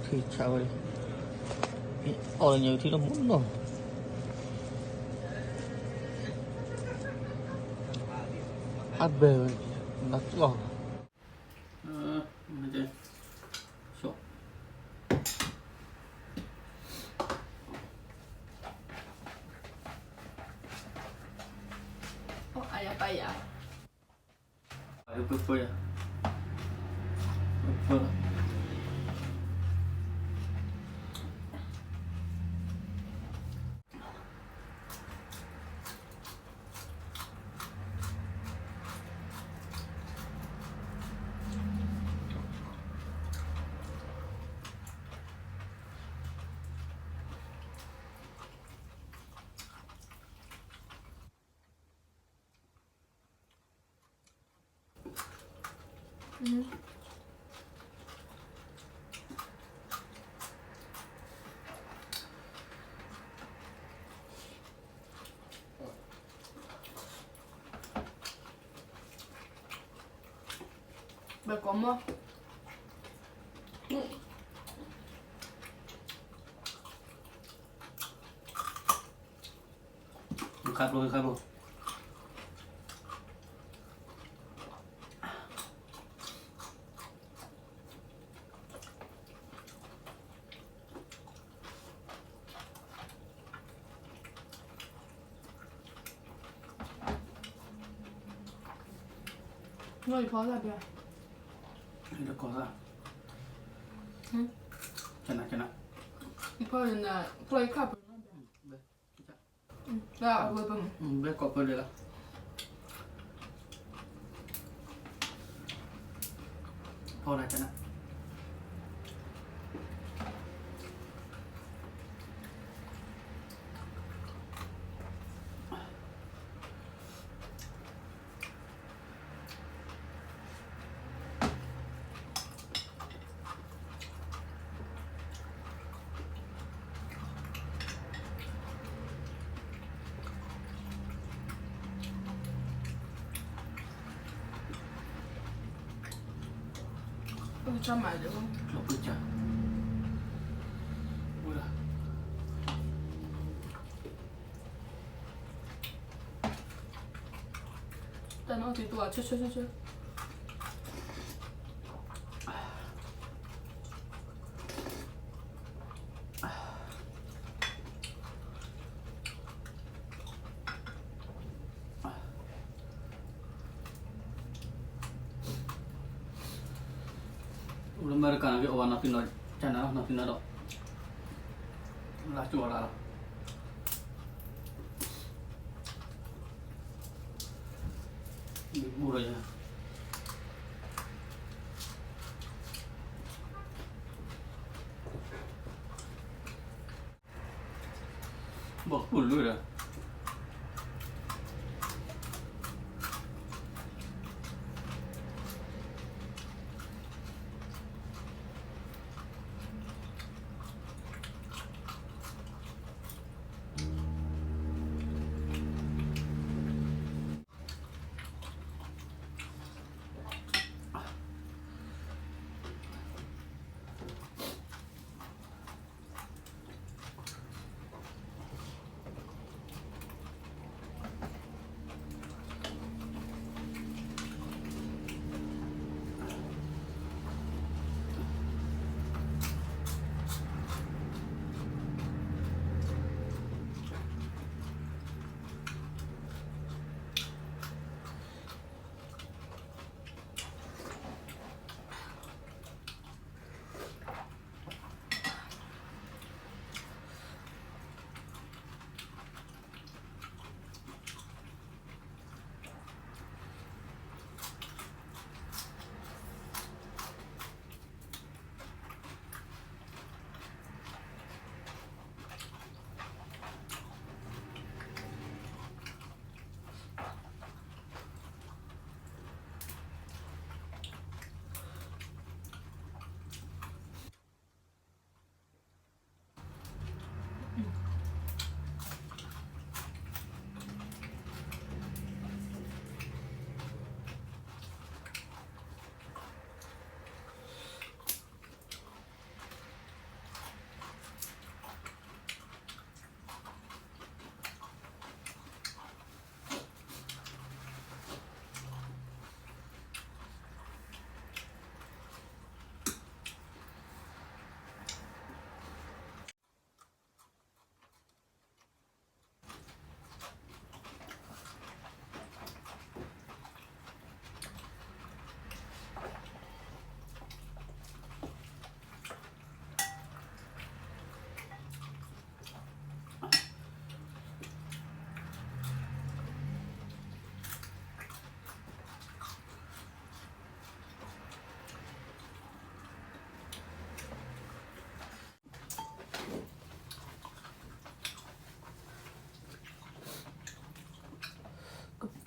ဆါဝဲ, အီၣ်လၢညါထံလီၤမူနီၤ, အဘဲဝဲ, နကီၢ်, အယပယ ဘဲကိးမီၢ်, ခါဘိ ခါဘိ နီၢ်အံၤဖီလာ်ဘၣ်, တကီၢ်သၣ်, ကနၣ်ကနၣ်, အံၤဖီန့ၣ် ဖီအံၤခၣ်ပှဲၤနီၢ်ဘၣ်, ဘဲကိးပၢၤလၢ်လီၤ, ဖီလာ်ကနၣ် ပကစၢ်မၤဒ်, ပကစၢ်, ဝဲဒၣ် တၢ်နီၣ်ထံတအိၣ် ဆၢဆၢဆၢဆၢ အိၣ်လၢအမဲရကၤန့ၣ် က့ၤအီၣ်ဘၣ်နီၢ်ဖံးနီၢ်, ကနၣ်နီၢ်ဖံးနီၢ်ဒီး လၢကၠိလၢလီၤ, မ့ၢ်ဘူးဒီးယၤ ဘီၣ်ကူၣ်လၢဒီး တၢ်နီၣ်ထံတအိၣ် ဆၢဆၢဆၢဆၢ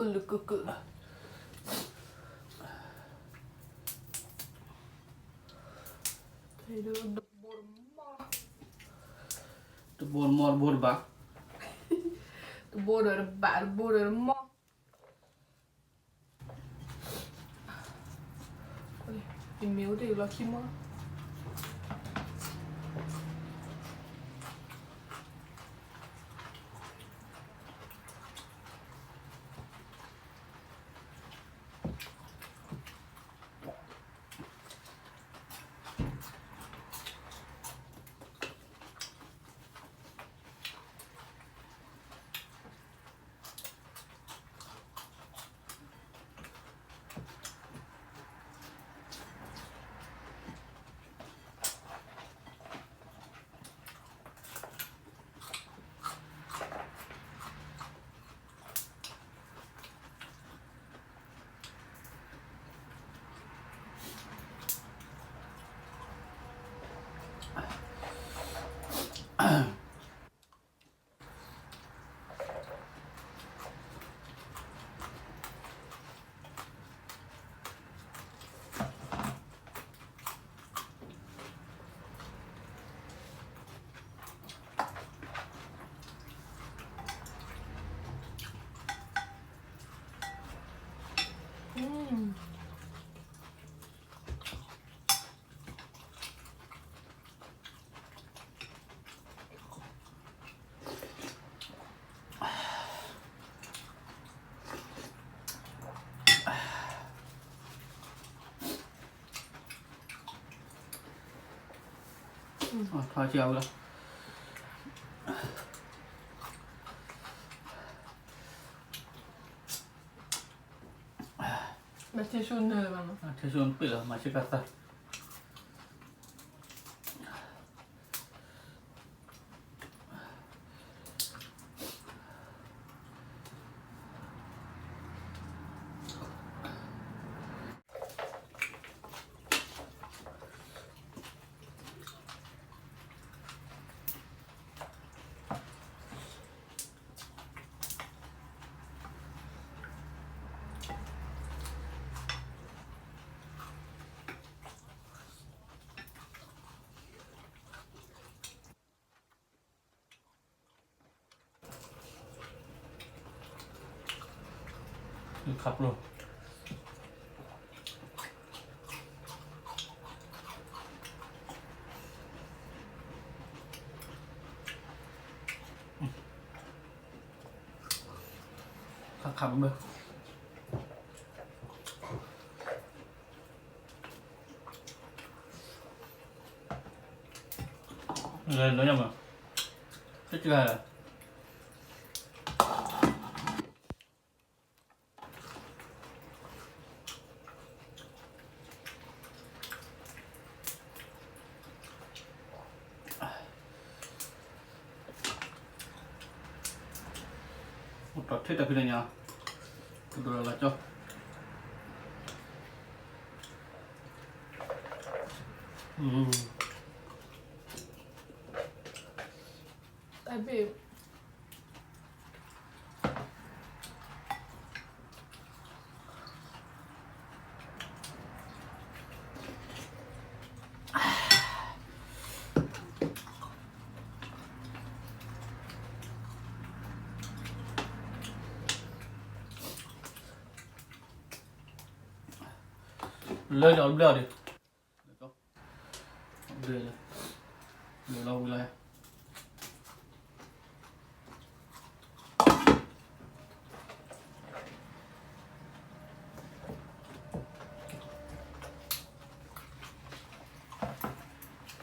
လုၢ်ကုၢ်ကုၢ်, တဘိတမီၢ်တဘိတဘၣ်, တဘိဒီးတဘၣ် တဘိဒီးတမီၢ်, ယမ့ၢ်အိၣ်တ့ၢ်လီၤခံမီၢ်. ထီၣ်ကၢဝဲလီၤ. မ့ၢ်ထံၣ်ဆူနၢၤလၢၤဘၣ်နီၤ, ထံၣ်ဆူနပ့ၢ်လီၤ မၤဆ့ကၤသၣ်. ခါပျိ, ခါခါဘၣ်ဘၣ်. လဲၤလီၤညါမး, တကဂၤလီၤ. အိၣ်တီၢ်ထဲတၢ်ဖံးတၢ်ညၣ်, ကဒိၣ်လၢ်လၢ်ကၠီ, တၢ်ဘ့ၣ် လၢလီၤဘျၢၣ်ဒီး, လၢလီၤဝံၤလီၤ,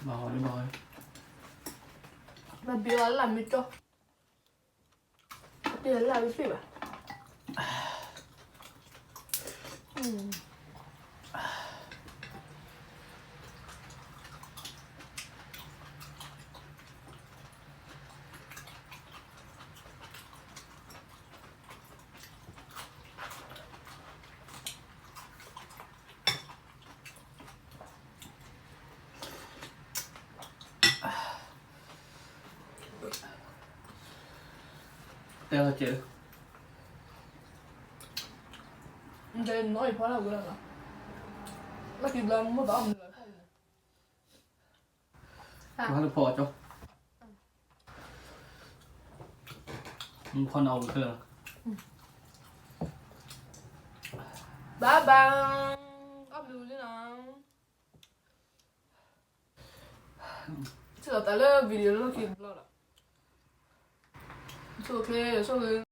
ဘၣ်ဟီၣ်လံဘၣ်ဟီၣ်လံ, ဘၣ်ဘ့ၣ်အီၤလၢ်မ့ၢ်ကၠီ, တ့ၢ်လၢ်ဝံၤသ့ၣ်ဘၣ်. တဲလီၤကဲး, နီၢ်အံၤဖီလာ်ဝဲလီၤ, လီၢ်ခံဘျီမိၢ်ပၢ်အီၣ်မနုၤလီၤဖီၣ်န့ၣ်, ဟါလၢဖီကၠီ, မူခီနီၢ်အူခဲလၢာ်, bye bye, အီၣ်ဘျုးလံနီၤ, ထံၣ်လိာ်သးလၢ video လၢလီၢ်ခံတဘျီလီၤ, ဆိၣ်ချ့ဆိၣ်ဂ့ၤ